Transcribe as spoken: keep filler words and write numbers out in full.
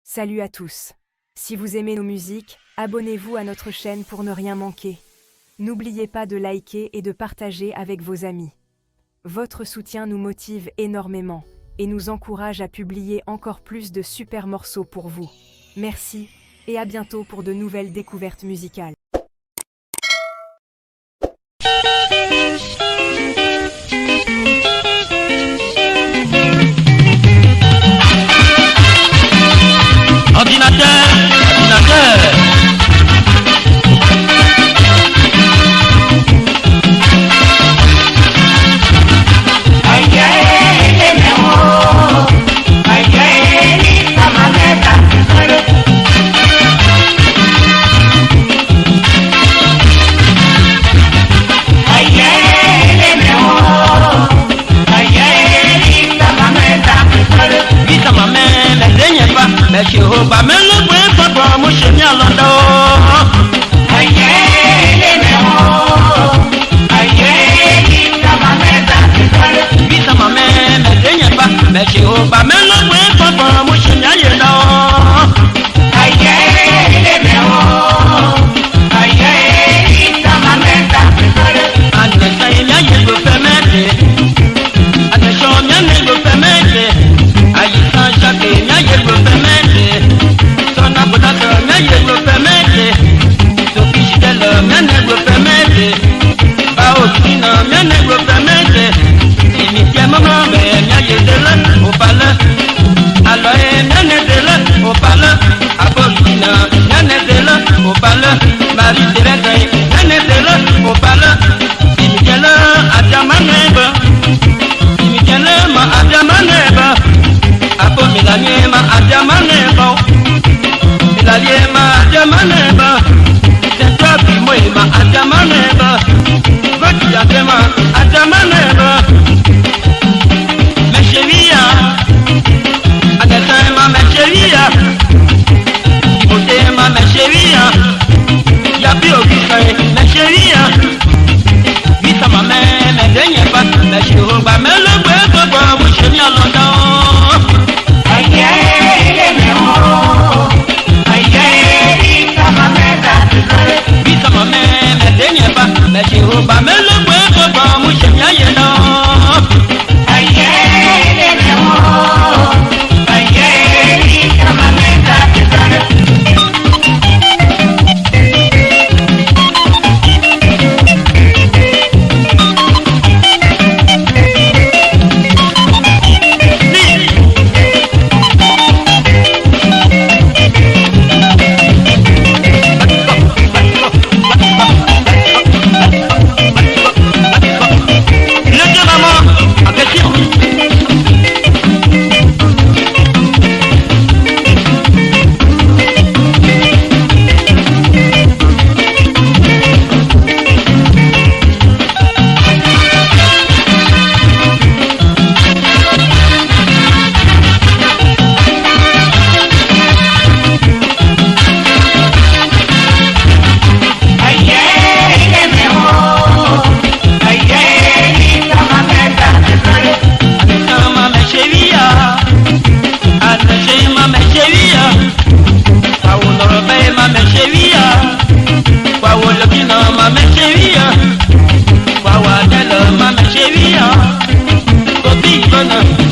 Salut à tous. Si vous aimez nos musiques, abonnez-vous à notre chaîne pour ne rien manquer. N'oubliez pas de liker et de partager avec vos amis. Votre soutien nous motive énormément et nous encourage à publier encore plus de super morceaux pour vous. Merci et à bientôt pour de nouvelles découvertes musicales. Ordinateur, ordinateur. Visa ma mɛ, mɛ te nyɛ ba, mɛ si ho ba, mɛ lo gbe kpɔkpɔ, mo se mi alɔ dɔ. Visa ma mɛ, mɛ te nyɛ ba, mɛ si ho ba, mɛ lo gbe kpɔkpɔ, mo se mi aye dɔ. Anɛsɛ mia ye gbo fɛmɛte. Anɛsɛ mia ne gbo fɛmɛte. Ayisan sake mia ye gbo fɛmɛte. Sɔna bodasɔ mia ye gbo fɛmɛte. Sokisi dɛlɔ mia ne gbo fɛmɛte. Bawo kina mia ne gbo fɛmɛte. Imi tiɛ mama mɛ mia ye dɛlɔ opalɛ. Alɔ e mia ne dɛlɔ opalɛ. Apolina, mia ne dɛlɔ opalɛ. Marie Thérèse, mia ne dɛlɔ opalɛ. Imikɛlɛ adiama ne ba. Imikɛlɛ ma adiama ne ba. Apo Mélanie ma adiama ne ba. Mélanie ma adiama ne ba. Sentɔ bi mo ma adiama ne ba. Goti atema adiama ne ba. Mɛ se mi a. Anɛsɛ ma mɛ se mi a. Timothée ma mɛ se mi a. Yabi Augustin mɛ se mi a. Visa ma mɛ, mɛ te nyɛ ba. Mɛ si ho ba, mɛ lo gbe kpɔkpɔ, mo se mi alɔ dɔ. Visa ma mɛ, mɛ te nyɛ ba. Mɛ si ho ba, mɛ lo gbe kpɔkpɔ, mo se mi aye dɔ. Anɛsɛ ma mɛ se mi a. Anɛsɛ ma mɛ se mi a. Wa wo lɔrɔ bɛ ma mɛ se mi a. Wa wo lɔkinɔ ma mɛ se mi a. Wa wo adɛlɔ ma mɛ se mi a. Obi gbɔnɔ.